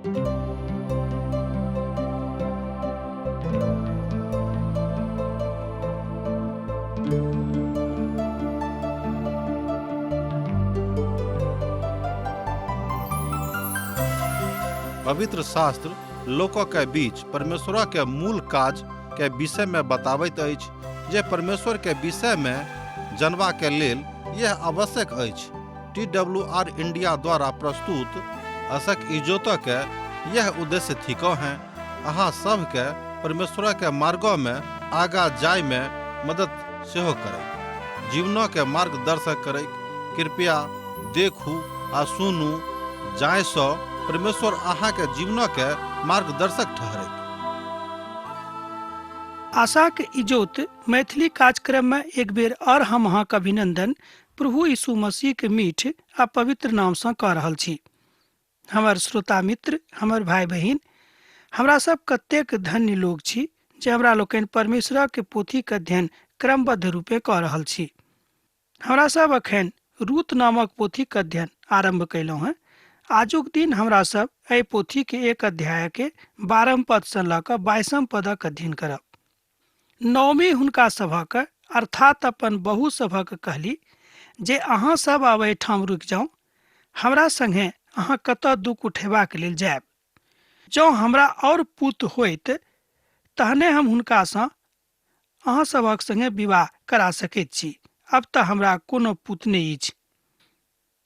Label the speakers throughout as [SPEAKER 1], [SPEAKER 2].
[SPEAKER 1] पवित्र शास्त्र लोक के बीच परमेश्वर के मूल काज के विषय में बताबैत अछि जे परमेश्वर के विषय में जनबा के लेल यह आवश्यक अछि। टी डब्ल्यू आर इंडिया द्वारा प्रस्तुत असक इजोत के यह उद्देश्य थिको हैं अहाँ सब के परमेश्वर के मार्गो में आगा जाय में मदद सेहो करे, जीवनो के मार्गदर्शक करे। कृपया देखू आ सुनू जाय सँ परमेश्वर अहाँ के जीवनो के मार्गदर्शक ठहरे।
[SPEAKER 2] आशाक इजोत मैथिली कार्यक्रम में एक बेर और हम अहाँ के अभिनंदन प्रभु यीशु मसीह के मीठ आ पवित्र नाम से कऽ रहल छी। हमर श्रोता मित्र, हमर भाई बहिन, हमरा सब कतेक धन्य लोग छी जे हमरा लोकनि परमेश्वर के पोथी के अध्ययन क्रमबद्ध रूपे कऽ रहल छी। हमरा सब अखन रूत नामक पोथी के अध्ययन आरंभ कयलहुँ हैं। आजुक दिन हमरा सब एहि पोथी के एक अध्याय के 12 पद से लऽ कऽ 22 पदक अध्ययन करब। नवमी हुनका सभक अर्थात अपन बहु सभक कहली जे अहाँ सब आब एहिठाम रुकि जाउ, हमरा संगे अहाँ कतऽ दुख उठेबाक लेल जायब। जँ हमरा और पुत होइत तहने हम हुनकासँ अहाँ सभक संगे विवाह करा सकैत छी। अब तऽ हमरा कोनो पुत नहि अछि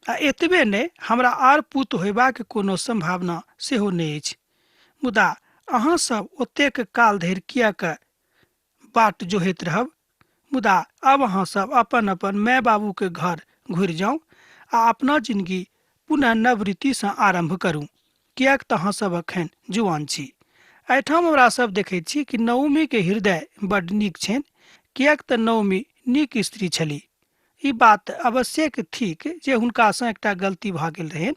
[SPEAKER 2] आ एतबे नहि, हमरा आर पुत होयबाक कोनो संभावना सेहो नहि अछि। मुदा अहाँ सब ओतेक काल धरि किएक बाट जोहैत रहब? मुदा अब अहाँ सब अपन अपन माय बाबू के घर घुरि जाउ आ अपना जिंदगी पुनः नव रीति सँ आरंभ करू, किएक तऽ अहाँ सब अखन जुआन छी। एहिठाम हमरा सब देखैत छी कि नओमी के हृदय बड नीक छनि, किएक तऽ नओमी नीक स्त्री छली। ई बात अवश्यक थिक जे हुनकासँ एकटा गलती भऽ गेल रहनि।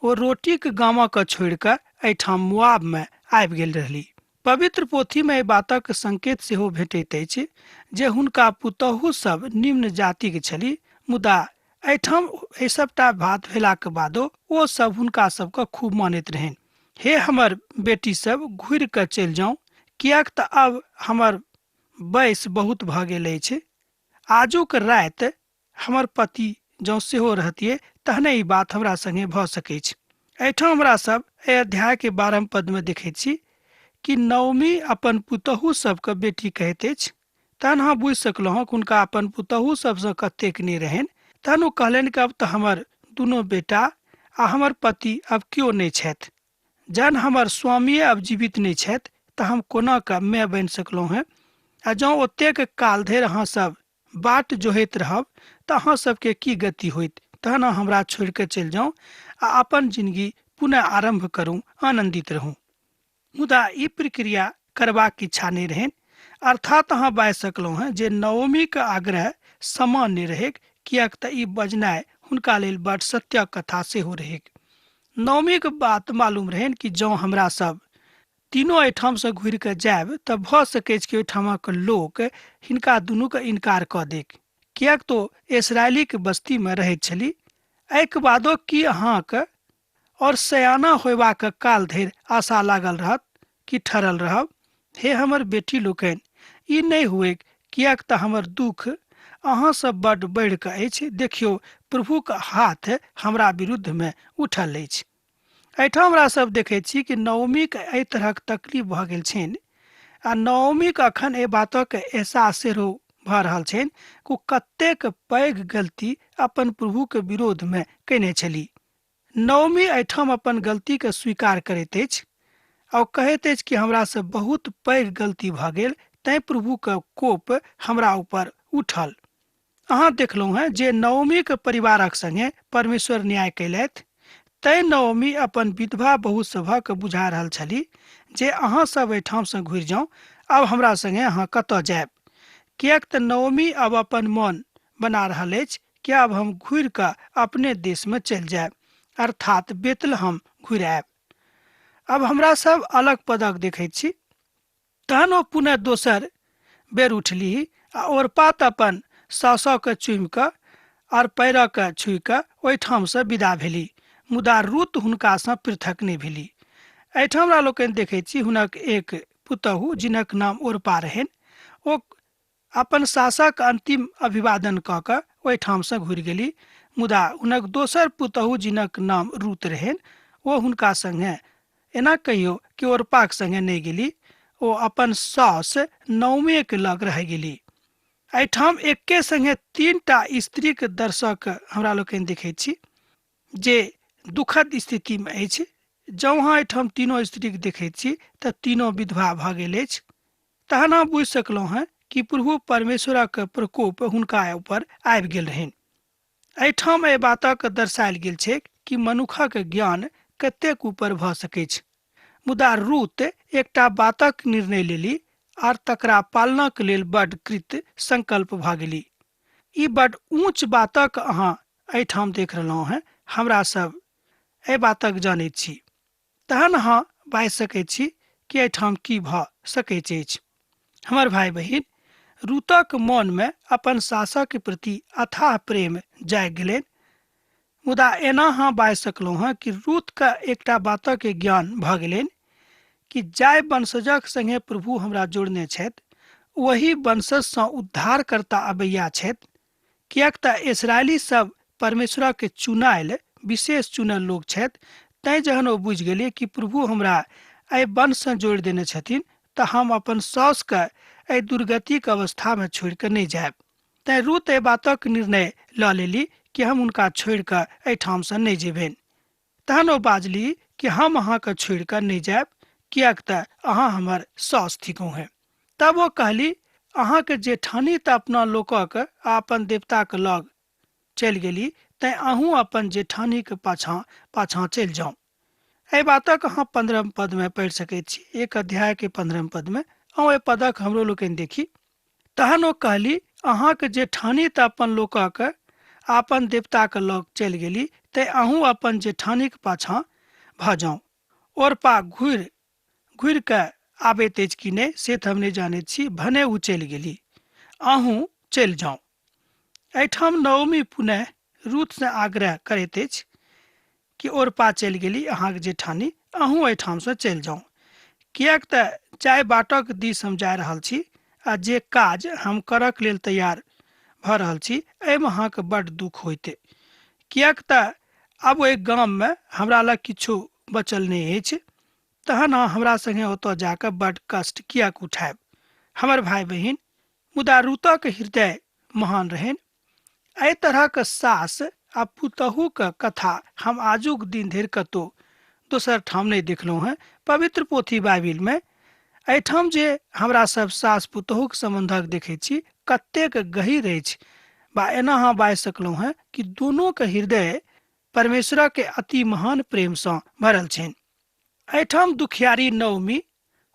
[SPEAKER 2] ओ रोटीक गामके छोड़ि कऽ एहिठाम मुआबमे आबि गेल रहली। पवित्र पोथीमे एहि बातक संकेत सेहो भेटैत अछि जे हुनका पुतोहु सब निम्न जातिक छली, मुदा एहिठाम एहि सबटा बात भेलाक बादो ओ सब हुनका सबके खूब मानैत रहनि। हे हमर बेटी सब, घुरि कऽ चलि जाउ, किएक तऽ आब हमर वयस बहुत भऽ गेल अछि। आजुक राति हमर पति जँ सेहो रहतियै तहने ई बात हमरा संगे भऽ सकैछ। एहिठाम हमरा सब एहि अध्याय के 12 पद में देखैत छी कि नवमी अपन पुतहु सबके बेटी कहैत अछि। तहन अहाँ बुझि सकलहुँ हँ कि हुनका अपन पुतहु सबसँ कतेक नहि रहनि। तहन ओ कहलनि कि अब तऽ हमर दुनू बेटा आ हमर पति अब केओ नहि छथि। जहन हमर स्वामीये अब जीवित नहि छथि तऽ हम कोना कऽ माय बनि सकलहुँ हेँ? आ जँ ओतेक काल धरि अहाँ सब बाट जोहैत रहब तऽ अहाँ सबके की गति होइत? तहन अहाँ हमरा छोड़ि कऽ चलि जाउ आ अपन जिंदगी पुनः आरंभ करू, आनंदित रहू। मुदा ई प्रक्रिया करबाक इच्छा नहि रहनि। अर्थात अहाँ बाजि सकलहुँ हेँ जे नवमीक आग्रह सामान्य रहैक, किएक तऽ ई बजनाइ हुनका लेल बड सत्यक कथा सेहो रहैक। नवमीक बात मालूम रहनि कि जँ हमरा सब तीनों एहिठामसँ घुरि कऽ जायब तऽ भऽ सकैछ कि ओहिठामक लोक हिनका दुनूके इनकार कऽ देक, किएक तऽ ओ इसराइलीक बस्तीमे रहैत छली। एहिके बादो की अहाँक और सयाना होयबाक काल धरि आशा लागल रहत कि ठहरल रहब? हे हमर बेटी लोकनि, ई नहि हुएक, किएक तऽ हमर दुख अहाँ सब बड बढ़ि कऽ अछि। देखियौ, प्रभुक हाथ हमरा विरुद्धमे उठल अछि। एहिठाम हमरा सब देखैत छी कि नवमीक एहि तरहक तकलीफ भऽ गेल छनि आ नवमीक अखन एहि बातक एहसास सेहो भऽ रहल छनि कि ओ कतेक पैघ गलती अपन प्रभुके विरोधमे कयने छली। नवमी एहिठाम अपन गलतीके स्वीकार करैत अछि आ ओ कहैत अछि कि हमरासँ बहुत पैघ गलती भऽ गेल, तैं प्रभुके कोप हमरा ऊपर उठल। अहाँ देखलहुँ हेँ जे नवमीके परिवारक संगे परमेश्वर न्याय कयलथि, तैं नवमी अपन विधवा बहु सभक बुझा रहल छली जे अहाँ सब एहिठामसँ घुरि जाउ, आब हमरा संगे अहाँ कतऽ जायब? किएक तऽ नवमी अब अपन मन बना रहल अछि कि आब हम घुरि कऽ अपने देशमे चलि जायब, अर्थात बेतलहम घुरि आयब। अब हमरा सब अलग पदक देखैत छी। तहन ओ पुनः दोसर बेर उठली आ ओरपात अपन सासुके चूमि कऽ और पैरके छुइ कऽ ओहिठामसँ विदा भेली, मुदा रूत हुनकासँ पृथक नहि भेली। एहिठाम हमरा लोकनि देखैत छी हुनक एक पुतहु जिनक नाम ओरपा रहनि, ओ अपन सासक अंतिम अभिवादन कऽ कऽ ओहिठामसँ घुरि गेली। मुदा हुनक दोसर पुतहु जिनक नाम रूत रहनि, ओ हुनका संगे एना कहियो कि ओरपाक संगे नहि गेली, ओ अपन सास नौमेके लग रहि गेली। एहिठाम एके संगे 3टा स्त्रीके दर्शक हमरा लोकनि देखैत छी जे दुखद स्थितिमे अछि। जँ अहाँ एहिठाम तीनो स्त्रीके देखैत छी तऽ तीनो विधवा भऽ गेल अछि। तहन अहाँ बुझि सकलहुँ हेँ कि प्रभु परमेश्वरक प्रकोप हुनका ऊपर आबि गेल रहनि। एहिठाम एहि बातक दर्शायल गेल छैक कि मनुखक ज्ञान कतेक ऊपर भऽ सकैछ। मुदा रूत एकटा बातक निर्णय लेली आर तकरा पालनक लेल बड कृत संकल्प भऽ गेली। ई बड ऊँच बातक अहाँ एहिठाम देख रहलहुँ हेँ, हमरा सब एहि बातक जानैत छी। तहन अहाँ बाजि सकैत छी कि एहिठाम की भऽ सकैत अछि। हमर भाई बहिन, रूतक मनमे अपन सासक प्रति अथाह प्रेम जागि गेलनि। मुदा एना अहाँ बाजि सकलहुँ हेँ कि रूतके एकटा बातक ज्ञान भऽ गेलनि कि जाहि वंशजक संगे प्रभु हमरा जोड़ने छथि ओही वंशजसँ उद्धारकर्ता अबैया छथि, किएक तऽ इसराइली सब परमेश्वरके चुनायल विशेष चुनल लोक छथि। तैँ जहन ओ बुझि गेली कि प्रभु हमरा एहि वंशसँ जोड़ि देने छथिन तऽ हम अपन साउसके एहि दुर्गतिके अवस्थामे छोड़ि कऽ नहि जायब। तैँ रूत एहि बातक निर्णय लऽ लेली कि हम हुनका छोड़ि कऽ एहिठामसँ नहि जेबनि। तहन ओ बाजली कि हम अहाँके छोड़ि कऽ नहि जायब, किएक तऽ अहाँ हमर साउस थिकहुँ हेँ। तब ओ कहली, अहाँके जेठानी तऽ अपना लोकक आ अपन देवताके लग चलि गेली, तैँ अहूँ अपन जेठानीके पाछाँ पाछाँ चलि जाउ। एहि बातक अहाँ 15 पदमे पढ़ि सकैत छी, 1 अध्यायके 15 पदमे। अहूँ एहि पदक हमरो लोकनि देखी। तहन ओ कहली, अहाँके जेठानी तऽ अपन लोकक आ अपन देवताके लग चलि गेली, तैँ अहूँ अपन जेठानीके पाछाँ भऽ जाउ। ओरपा घुरि घुरि कऽ आबैत अछि कि नहि से तऽ हम नहि जानैत छी, भने ओ चलि गेली, अहूँ चलि जाउ। एहिठाम नवमी पुनः रूतसँ आग्रह करैत अछि कि ओरपा चलि गेली अहाँके जेठानी, अहूँ एहिठामसँ चलि जाउ, किएक तऽ जाहि बाटक दिस हम जा रहल छी आ जे काज हम करक लेल तैयार भऽ रहल छी एहिमे अहाँके बड्ड दुःख होइतै, किएक तऽ आब ओहि गाममे हमरा लग किछु बचल नहि अछि। तहन अहाँ हमरा संगे ओतऽ जाकऽ बड्ड कष्ट किएक उठायब हमर भाय बहिन। मुदा रूतक हृदय महान रहनि। एहि तरहक सास आ पुतहुक कथा हम आजुक दिन धरि कतहु दोसर ठाम नहि देखलहुँ हेँ। पवित्र पोथी बाइबिलमे एहिठाम जे हमरा सब सास पुतहुक सम्बन्धक देखैत छी कतेक गहीर अछि, बा एना अहाँ बाजि सकलहुँ हेँ कि दुनूक हृदय परमेश्वरक अति महान प्रेमसँ भरल छनि। एहिठाम दुखियारी नवमी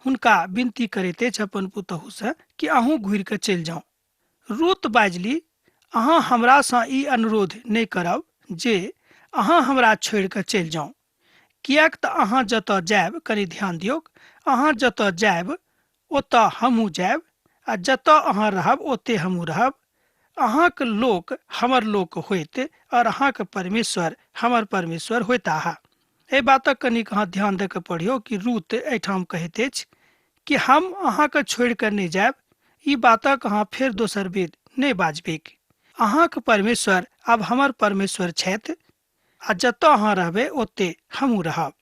[SPEAKER 2] हुनका विनती करैत अछि अपन पुतहुसँ कि अहूँ घुरि कऽ चलि जाउ। रूत बाजली, अहाँ हमरासँ ई अनुरोध नहि करब जे अहाँ हमरा छोड़ि कऽ चलि जाउ, किएक तऽ अहाँ जतऽ जायब, कनि ध्यान दियौक, अहाँ जतऽ जायब ओतऽ हमहूँ जायब आ जतऽ अहाँ रहब ओतऽ हमहूँ रहब। अहाँक लोक हमर लोक होइत और अहाँक परमेश्वर हमर परमेश्वर होइताह। एहि बातक कनिक अहाँ ध्यान दऽ कऽ पढ़ियौ कि रूत एहिठाम कहैत अछि कि हम अहाँके छोड़ि कऽ नहि जायब। ई बातक अहाँ फेर दोसर बेर नहि बाजबैक। अहाँक परमेश्वर आब हमर परमेश्वर छथि आ जतऽ अहाँ रहबै ओतऽ हमहूँ रहब।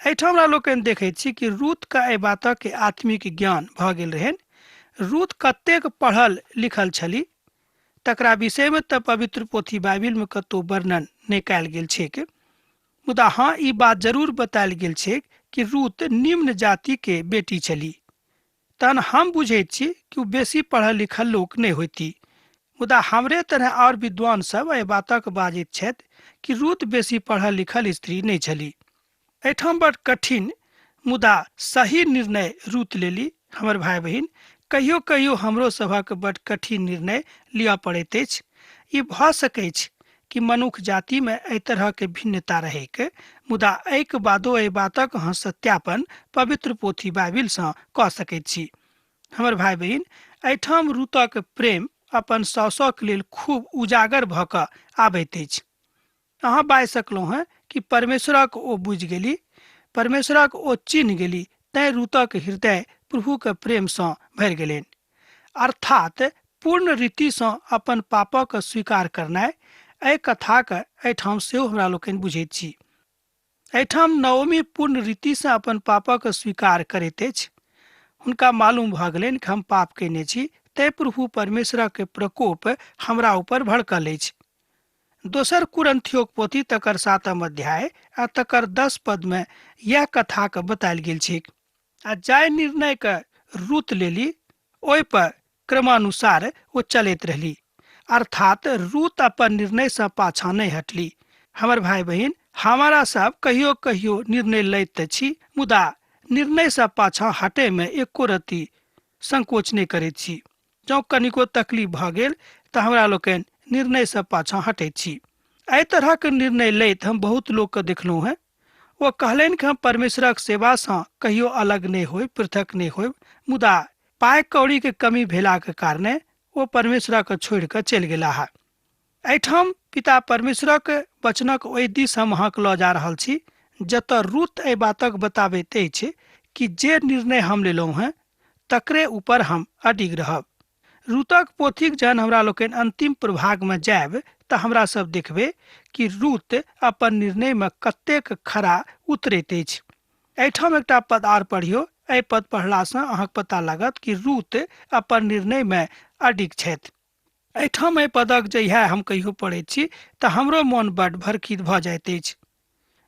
[SPEAKER 2] एहिठाम हमरा लोकनि देखैत छी कि रूतके एहि बातक आत्मिक ज्ञान भऽ गेल रहनि। रूत कतेक पढ़ल लिखल छली तकरा विषयमे तऽ पवित्र पोथी बाइबिलमे कतहु वर्णन नहि कयल गेल छैक, मुदा हाँ ई बात जरूर बतायल गेल छैक कि रूत निम्न जातिके बेटी छली। तहन हम बुझैत छी कि ओ बेसी पढ़ल लिखल लोक नहि होइती, मुदा हमरे तरह आओर विद्वान सब एहि बातक बाजैत छथि कि रूत बेसी पढ़ल लिखल स्त्री नहि छली। एहिठाम बड़ कठिन मुदा सही निर्णय रूत लेली। हमर भाई बहिन, कहियो कहियो हमरो सभक बड़ कठिन निर्णय लिअ पड़ैत अछि। ई भऽ सकैछ कि मनुख जातिमे एहि तरहके भिन्नता रहैक, मुदा एहिके बादो एहि बातक अहाँ सत्यापन पवित्र पोथी बाइबिलसँ कऽ सकैत छी। हमर भाई बहिन, एहिठाम रूतक प्रेम अपन साउसक लेल खूब उजागर भऽ कऽ आबैत अछि। अहाँ बाजि सकलहुँ हेँ कि परमेश्वरक ओ बुझि गेली। परमेश्वरक ओ चिन्ह गेली, तैं रूतक हृदय प्रभुके प्रेमसँ भरि गेलनि। अर्थात पूर्ण रीतिसँ अपन पापक स्वीकार करनाइ एहि कथाक एहिठाम सेहो हमरा लोकनि बुझैत छी। एहिठाम नवमी पूर्ण रीतिसँ अपन पापक स्वीकार करैत अछि। हुनका मालूम भऽ गेलनि कि हम पाप कयने छी, तैं प्रभु परमेश्वरक प्रकोप हमरा ऊपर भड़कल अछि। दोसर कुरन्थियोक पोथी तकर 7 अध्याय आ तकर 10 पदमे यैह कथाके बतायल गेल छैक। आ जाहि निर्णयके रूत लेली ओहि पर क्रमानुसार ओ चलैत रहली, अर्थात रूत अपन निर्णयसँ पाछाँ नहि हटली। हमर भाई बहिन, हमारा सब कहियो कहियो निर्णय लैत तऽ छी, मुदा निर्णयसँ पाछाँ हटैमे एको रत्ती संकोच नहि करैत छी। जँ कनिको तकलीफ भऽ गेल तऽ हमरा लोकनि निर्णयसँ पाछाँ हटैत छी। एहि तरहक निर्णय लैत हम बहुत लोकके देखलहुँ हेँ। ओ कहलनि कि हम परमेश्वरक सेवासँ कहियो अलग नहि होयब, पृथक नहि होयब, मुदा पाइ कौड़ीके कमी भेलाके कारणे ओ परमेश्वरके छोड़ि कऽ चलि गेलाह। एहिठाम पिता परमेश्वरक वचनक ओहि दिस हम अहाँके लऽ जा रहल छी जतऽ रूत एहि बातक बताबैत अछि कि जे निर्णय हम लेलहुँ हेँ तकरे ऊपर हम अडिग रहब। रूतक पोथीक जहन हमरा लोकनि अंतिम प्रभागमे जायब तऽ हमरा सब देखबै कि रूत अपन निर्णयमे कतेक खरा उतरैत अछि। एहिठाम एकटा पद आर पढ़ियौ। एहि पद पढ़लासँ अहाँके पता लागत कि रूत अपन निर्णयमे अडिग छथि। एहिठाम एहि पदक जहिया हम कहियो पढ़ैत छी तऽ हमरो मोन बड्ड भरखित भऽ जाइत अछि।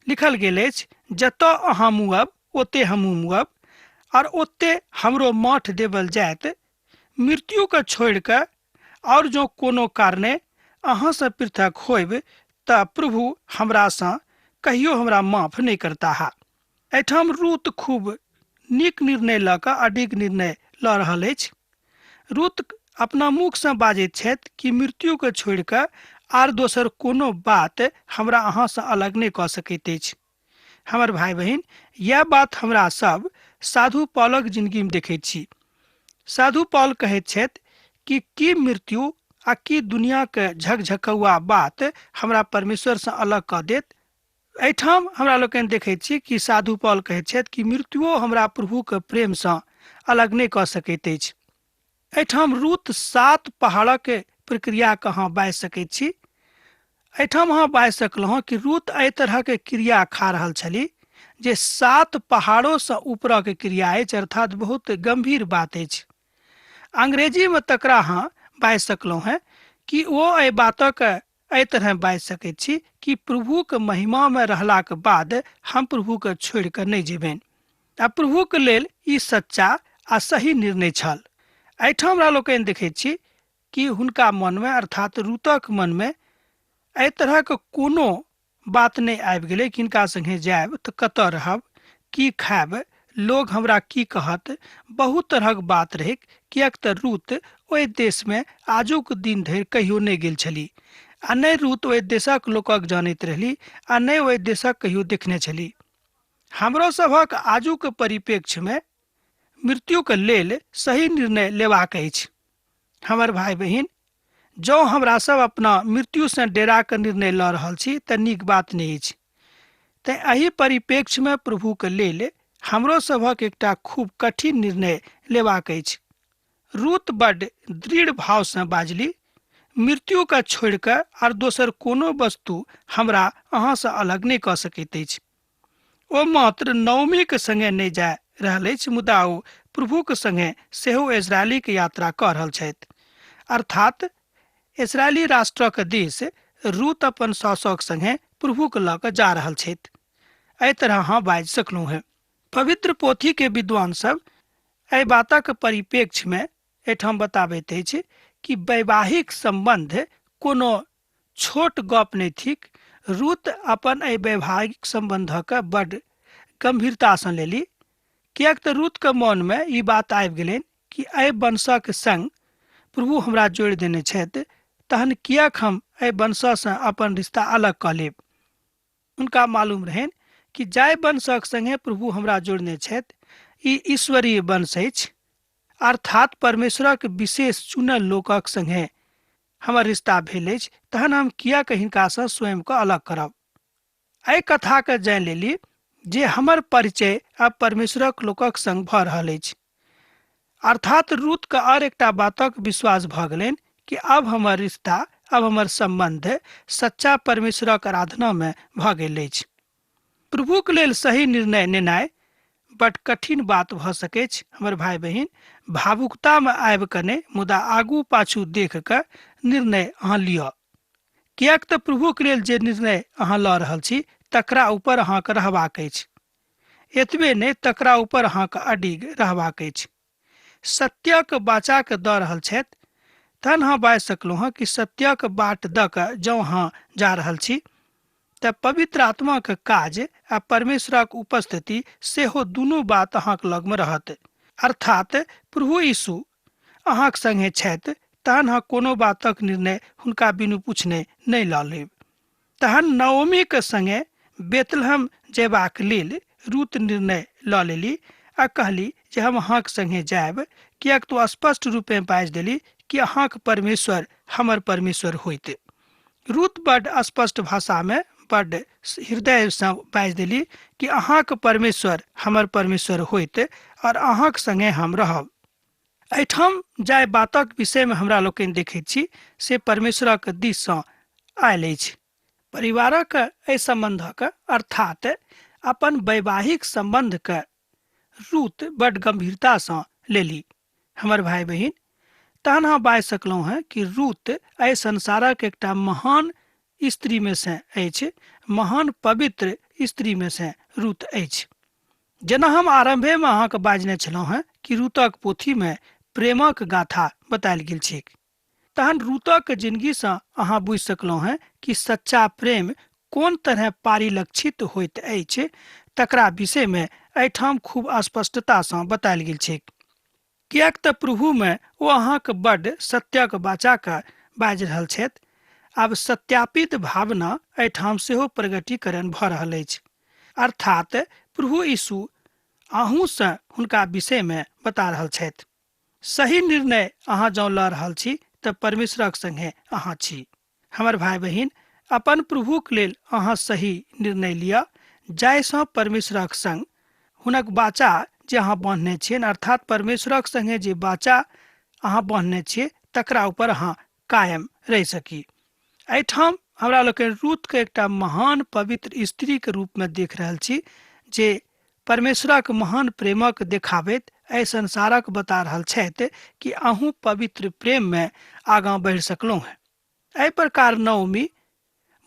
[SPEAKER 2] लिखल गेल अछि, जतऽ अहाँ मुअब ओते हमहूँ मुअब, आर ओते हमरो माठ देवल जायत। मृत्युके छोड़ि कऽ आओर जँ कोनो कारणे अहाँसँ पृथक होयब तऽ प्रभु हमरासँ कहियो हमरा माफ नहि करताह। एहिठाम रूत खूब नीक निर्णय लऽ कऽ अडिग निर्णय लऽ रहल अछि। रूत अपना मुखसँ बाजैत छथि कि मृत्युके छोड़ि कऽ आर दोसर कोनो बात हमरा अहाँसँ अलग नहि कऽ सकैत अछि। हमर भाई बहिन, यह बात हमरा सब साधु पॉलक जिंदगीमे देखैत छी। साधु पॉल कहैत छथि कि की मृत्यु आ की दुनियाके झकझकौआ बात हमरा परमेश्वरसँ अलग कऽ देत। एहिठाम हमरा लोकनि देखैत छी कि साधु पॉल कहैत छथि कि मृत्युओ हमरा प्रभुके प्रेमसँ अलग नहि कऽ सकैत अछि। एहिठाम रूत 7 पहाड़क प्रक्रियाके अहाँ बाजि सकैत छी। एहिठाम अहाँ बाजि सकलहुँ हँ कि रूत एहि तरहके क्रिया खा रहल छली जे 7 पहाड़ोसँ ऊपरक क्रिया अछि, अर्थात बहुत गंभीर बात अछि। अंग्रेजीमे तकरा अहाँ बाजि सकलहुँ हँ कि ओ एहि बातक एहि तरह बाजि सकैत छी कि प्रभुके महिमामे रहलाके बाद हम प्रभुके छोड़ि कऽ नहि जेबनि। आ प्रभुके लेल ई सच्चा आ सही निर्णय छल। एहिठाम हमरा लोकनि देखैत छी कि हुनका मनमे, अर्थात रूतक मनमे एहि तरहक कोनो बात नहि आबि गेलै कि हिनका संगे जायब तऽ कतऽ रहब, की खायब, लोग हमरा की कहत। बहुत तरहक बात रहै, किएक तऽ रूत ओहि देशमे आजुक दिन धरि कहियो नहि गेल छली आ नहि रूत ओहि देशक लोकक जानैत रहली आ नहि ओहि देशक कहियो देखने छली। हमरो सभक आजुक परिप्रेक्ष्यमे मृत्युके लेल सही निर्णय लेबाक अछि। हमर भाई बहिन, जँ हमरा सब अपना मृत्युसँ डेराके निर्णय लऽ रहल छी तऽ नीक बात नहि अछि। तैं एहि परिप्रेक्ष्यमे प्रभुके लेल हमरो सभक एकटा खूब कठिन निर्णय लेबाक अछि। रूत बड्ड दृढ़ भावसँ बाजली, मृत्युके छोड़ि कऽ आर दोसर कोनो वस्तु हमरा अहाँसँ अलग नहि कऽ सकैत अछि। ओ मात्र नवमीके संगे नहि जा रहल अछि, मुदा ओ प्रभुके संगे सेहो इजरायलीके यात्रा कऽ रहल छथि। अर्थात इजरायली राष्ट्रक देश रूत अपन सासुक संगे प्रभुके लऽ कऽ जा रहल छथि। एहि तरह अहाँ बाजि सकलहुँ हेँ। पवित्र पोथीके विद्वान सब एहि बातक परिप्रेक्ष्यमे एहिठाम बताबैत अछि कि वैवाहिक सम्बन्ध कोनो छोट गप नहि थिक। रूत अपन एहि वैवाहिक सम्बन्धक बड्ड गंभीरतासँ लेली, किएक तऽ रूतके मनमे ई बात आबि गेलनि कि एहि वंशक संग प्रभु हमरा जोड़ि देने छथि, तहन किएक हम एहि वंशसँ अपन रिश्ता अलग कऽ लेब। हुनका मालूम रहनि कि जाहि वंशक संगे प्रभु हमरा जोड़ने छथि ई ईश्वरीय वंश अछि, अर्थात परमेश्वरक विशेष चुनल लोकक संगे हमर रिश्ता भेल अछि, तहन हम किएक हिनकासँ स्वयंके अलग करब। एहि कथाके जानि लेली जे हमर परिचय आब परमेश्वरक लोकक संग भऽ रहल अछि। अर्थात रूतके आओर एकटा बातक विश्वास भऽ गेलनि कि आब हमर रिश्ता, आब हमर सम्बन्ध सच्चा परमेश्वरक आराधनामे भऽ गेल अछि। प्रभुक लेल सही निर्णय नेनाइ बड कठिन बात भऽ सकैछ हमर भाय बहिन। भावुकतामे आबि कऽ नहि, मुदा आगू पाछू देख कऽ निर्णय अहाँ लिअ, किएक तऽ प्रभुक लेल जे निर्णय अहाँ लऽ रहल छी तकरा ऊपर अहाँके रहबाक अछि। एतबे नहि, तकरा ऊपर अहाँके अडिग रहबाक अछि। सत्यक बाचाके दऽ रहल छथि, तहन अहाँ बाजि सकलहुँ हँ कि सत्यक बाट दऽ कऽ जँ अहाँ जा रहल छी तऽ पवित्र आत्माके काज आ परमेश्वरक उपस्थिति सेहो दुनू बात अहाँके लगमे रहत। अर्थात प्रभु यीशु अहाँक संगे छथि, तहन अहाँ कोनो बातक निर्णय हुनका बिनु पूछने नहि लऽ लेब। तहन नओमीके संगे बेतलहम जयबाक लेल रूत निर्णय लऽ लेली आ कहली जे हम अहाँक संगे जायब, किएक तऽ स्पष्ट रूपे बाजि देली कि अहाँक परमेश्वर हमर परमेश्वर होइत। रूत बड स्पष्ट भाषामे बड हृदयसँ बाजि देली कि अहाँक परमेश्वर हमर परमेश्वर होइत और अहाँक संगे हम रहब। एहिठाम जाहि बातक विषयमे हमरा लोकनि देखैत छी से परमेश्वरक दिससँ आयल अछि। परिवारक एहि सम्बन्धक अर्थात अपन वैवाहिक सम्बन्धके रूत बड गंभीरतासँ लेली। हमर भाय बहिन, तहन अहाँ बाजि सकलहुँ हेँ कि रूत एहि संसारक एकटा महान स्त्रीमे से अछि, महान पवित्र स्त्रीमे से रूत अछि। जेना हम आरम्भेमे अहाँके बाजने छलहुँ हेँ कि रूतक पोथीमे प्रेमक गाथा बतायल गेल छैक। तहन रूतक जिंदगीसँ अहाँ बुझि सकलहुँ हेँ कि सच्चा प्रेम कोन तरह पारिलक्षित होइत अछि, तकरा विषयमे एहिठाम खूब स्पष्टतासँ बतायल गेल छैक। किएक तऽ प्रभुमे ओ अहाँके बड्ड सत्यक बाचाके बाजि रहल छथि। आब सत्यापित भावना एहिठाम सेहो प्रगटीकरण भऽ रहल अछि। अर्थात प्रभु यीशु अहूँसँ हुनका विषयमे बता रहल छथि। सही निर्णय अहाँ जँ लऽ रहल छी तऽ परमेश्वरक संगे अहाँ छी। हमर भाय बहिन, अपन प्रभुक लेल अहाँ सही निर्णय लिअ, जाहिसँ परमेश्वरक संग हुनक वाचा जे अहाँ बान्हने छियनि, अर्थात परमेश्वरक संगे जे वाचा अहाँ बान्हने छियै तकरा ऊपर अहाँ कायम रहि सकी। एहिठाम हमरा लोकनि रूतके एकटा महान पवित्र स्त्रीके रूपमे देख रहल छी जे परमेश्वरक महान प्रेमक देखाबैत एहि संसारक बता रहल छथि कि अहूँ पवित्र प्रेममे आगाँ बढ़ि सकलहुँ हेँ। एहि प्रकार नओमी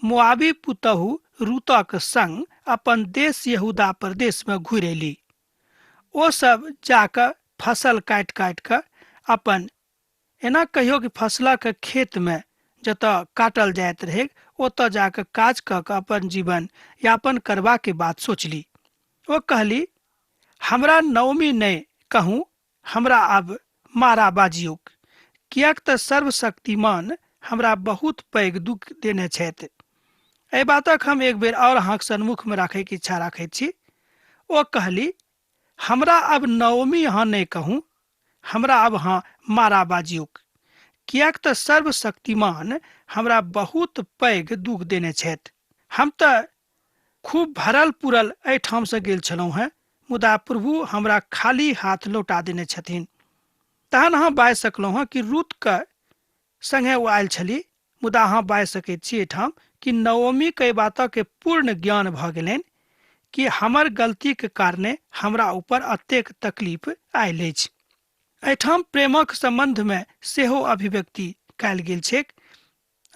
[SPEAKER 2] मोआबी पुतहु रूतक संग अपन देश यहूदा प्रदेशमे घुरि अयली। ओ सब जाकऽ फसल काटि काटि कऽ अपन एना कहियो कि फसलक खेतमे जतऽ काटल जाइत रहै ओतऽ जाकऽ काज कऽ कऽ अपन जीवन यापन करबाके बात सोचली। ओ कहली, हमरा नओमी नहि कहू, हमरा आब मारा बाजियौक, किएक तऽ सर्वशक्तिमान हमरा बहुत पैघ दुःख देने छथि। एहि बातक हम एक बेर आओर अहाँक सन्मुखमे राखैके इच्छा राखैत छी। ओ कहली, हमरा आब नओमी अहाँ नहि कहू, हमरा आब अहाँ मारा बाजियौक, किएक तऽ सर्वशक्तिमान हमरा बहुत पैघ दुःख देने छथि। हम तऽ खूब भरल पुरल एहिठामसँ गेल छलहुँ हेँ, मुदा प्रभु हमरा खाली हाथ लौटा देने छथिन। तहन अहाँ बाजि सकलहुँ हेँ कि रूतके संगे ओ आयल छली, मुदा अहाँ बाजि सकैत छी एहिठाम कि नओमीके एहि बातके पूर्ण ज्ञान भऽ गेलनि कि हमर गलतीके कारणे हमरा ऊपर अतेक तकलीफ आयल अछि। एहिठाम प्रेमक सम्बन्धमे सेहो अभिव्यक्ति कयल गेल छैक।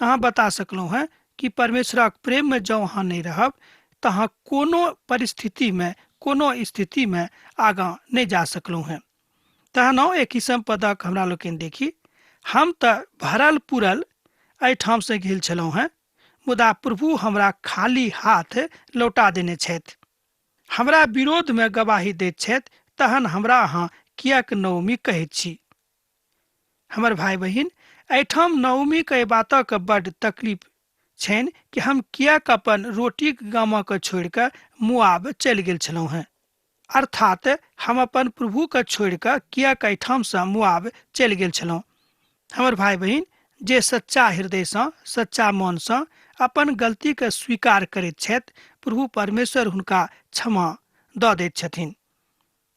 [SPEAKER 2] अहाँ बता सकलहुँ हेँ कि परमेश्वरक प्रेममे जँ अहाँ नहि रहब तऽ अहाँ कोनो परिस्थितिमे कोनो स्थितिमे आगाँ नहि जा सकलहुँ हेँ। तहन एक किसम पदक हमरा लोकनि देखी, हम तऽ भरल पुरल एहिठामसँ गेल छलहुँ हेँ, मुदा प्रभु हमरा खाली हाथ लौटा देने छथि। हमरा विरोधमे गवाही दैत छथि, तहन हमरा अहाँ किएक नओमी कहैत छी? हमर भाय बहिन, एहिठाम नओमीके एहि बातक बड्ड तकलीफ छनि कि हम किएक अपन रोटीक गामके छोड़ि कऽ मुआब चलि गेल छलहुँ हेँ। अर्थात हम अपन प्रभुके छोड़ि कऽ किएक एहिठामसँ मुआब चलि गेल छलहुँ। हमर भाय बहिन, जे सच्चा हृदयसँ सच्चा मनसँ अपन गलतीके स्वीकार करैत छथि, प्रभु परमेश्वर हुनका क्षमा दऽ दैत छथिन।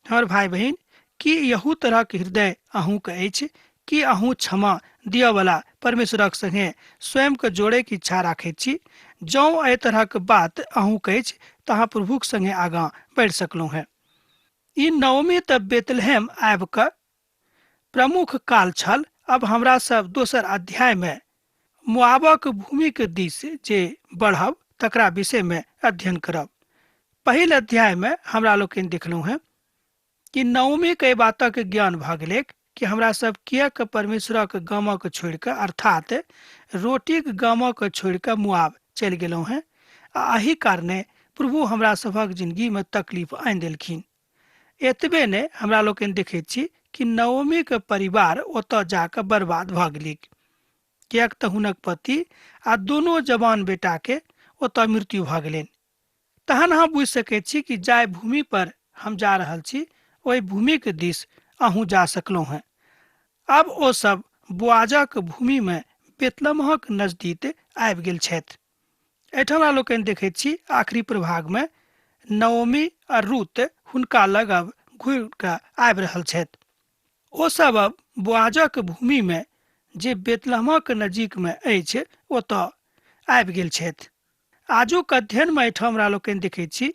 [SPEAKER 2] हमर भाय बहिन, की यहू तरहक हृदय अहूँके अछि? की अहूँ क्षमा दिअवला परमेश्वरक संगे स्वयंके जोड़ैके इच्छा राखैत छी? जँ एहि तरहक बात अहूँके अछि तऽ अहाँ प्रभुक संगे आगाँ बढ़ि सकलहुँ हेँ। ई नवमी तऽ बेतलहेम आबि कऽ प्रमुख काल छल। अब हमरा सब दोसर अध्याय में मुआबक भूमि के दिस जे बढ़ब तकरा विषय में अध्ययन करब। पहिल अध्याय में हमरा लोकनि देखलहुँ हेँ कि नवमी के बातक ज्ञान भऽ गेलैक कि हमरा सब किएक परमेश्वरक गामक छोड़ि कऽ अर्थात रोटीक गामक छोड़ि कऽ मुआब चलि गेलहुँ हेँ आ एहि कारणे प्रभु हमरा सभक जिंदगी में तकलीफ आनि देलखिन। एतबे नहि, हमरा लोकनि देखैत छी कि नवमीक परिवार ओतऽ जाकऽ बर्बाद भऽ गेलैक, किएक तऽ हुनक पति आ दुनू जवान बेटाके ओतऽ मृत्यु भऽ गेलनि। तहन अहाँ बुझि सकैत छी कि जाहि भूमि पर हम जा रहल छी ओहि भूमिक दिस अहूँ जा सकलहुँ हेँ। आब ओ सब बोआजक भूमिमे बेतलमहक नजदीक आबि गेल छथि। एहिठाम हमरा लोकनि देखैत छी आखिरी प्रभागमे नओमी आ रूत हुनका लग अब घुरि कऽ आबि रहल छथि। ओ सब अब बोआजक भूमिमे जे बेतलहमक नजीकमे अछि ओतऽ आबि गेल छथि। आजुक अध्ययनमे एहिठाम हमरा लोकनि देखैत छी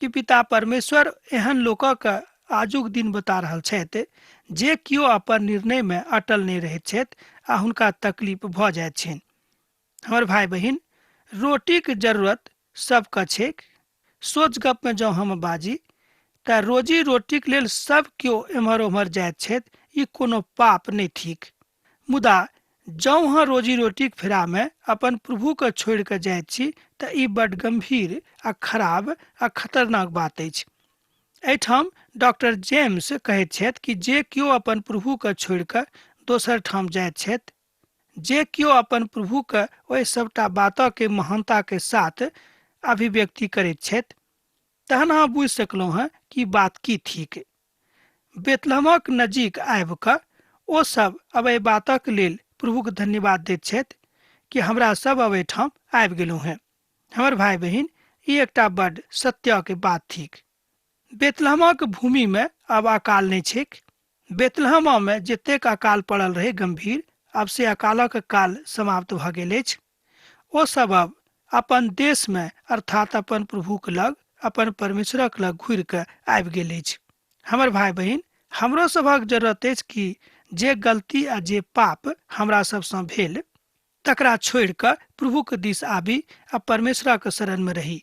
[SPEAKER 2] कि पिता परमेश्वर एहन लोकक आजुक दिन बता रहल छथि जे केओ अपन निर्णयमे अटल नहि रहैत छथि आ हुनका तकलीफ भऽ जाइत छनि। हमर भाय बहिन, रोटीक जरूरत सबके छैक। सोच गपमे जँ हम बाजी तऽ रोजी रोटीक लेल सब केओ एम्हर ओम्हर जाइत छथि, ई कोनो पाप नहि थिक। मुदा जँ अहाँ रोजी रोटीक फेरामे अपन प्रभुके छोड़ि कऽ जाइत छी तऽ ई बड्ड गम्भीर आ खराब आ खतरनाक बात अछि। एहिठाम डॉक्टर जेम्स कहैत छथि कि जे केओ अपन प्रभुके छोड़ि कऽ दोसर ठाम जाइत छथि, जे केओ अपन प्रभुके ओहि सभटा बातके महानताके साथ अभिव्यक्ति करैत छथि, तहन अहाँ बुझि सकलहुँ हेँ कि बात की थिक। बेतलहमक नजीक आबि कऽ ओ सब अब एहि बातक लेल प्रभुक धन्यवाद दैत छथि कि हमरा सब अब एहिठाम आबि गेलहुँ हेँ। हमर भाय बहिन, ई एकटा बड्ड सत्यके बात थिक। बेतलहमक भूमिमे आब अकाल नहि छैक। बेतलहममे जतेक अकाल पड़ल रहै गम्भीर, आब से अकालक काल समाप्त भऽ गेल अछि। ओ सब अब अपन देशमे अर्थात अपन प्रभुक लग, अपन परमेश्वरक लग घुरि कऽ आबि गेल अछि। हमर भाय बहिन, हमरो सभक जरूरत अछि कि जे गलती आ जे पाप हमरा सबसँ भेल तकरा छोड़ि कऽ प्रभुक दिस आबी आ परमेश्वरक शरणमे रही।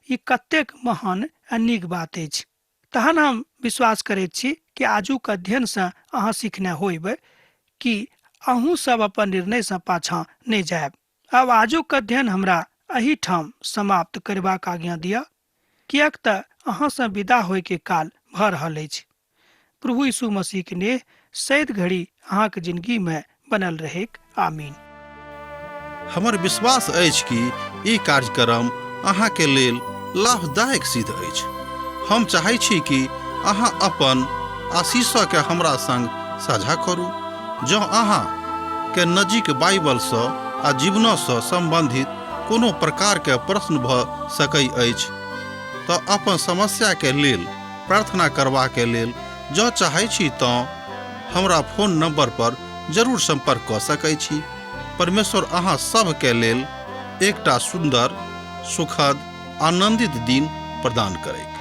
[SPEAKER 2] ई कतेक महान आ नीक बात अछि। तहन हम विश्वास करैत छी कि आजुक अध्ययनसँ अहाँ सीखने होयब कि अहूँ सब अपन निर्णयसँ पाछाँ नहि जायब। आब आजुक अध्ययन हमरा एहिठाम समाप्त करबाक आज्ञा दिअ, किएक तऽ अहाँसँ विदा होयके काल भऽ रहल अछि। प्रभु यीशु मसीहके नेह सैद घड़ी अहाँके जिंदगीमे बनल रहैक। आमीन।
[SPEAKER 1] हमर विश्वास अछि कि ई कार्यक्रम अहाँके लेल लाभदायक सिद्ध अछि। हम चाहै छी कि अहाँ अपन आशीषके हमरा संग साझा करू। जँ अहाँ के नजीक बाइबलसँ आ जीवनसँ सम्बन्धित कोनो प्रकारके प्रश्न भऽ सकै अछि तऽ अपन समस्याके लेल प्रार्थना करबाके लेल जँ चाहै छी तँ हमरा फोन नंबर पर जरूर संपर्क कऽ सकै छी। परमेश्वर अहाँ सभके लेल एकटा सुन्दर, सुखद, आनंदित दिन प्रदान करैक।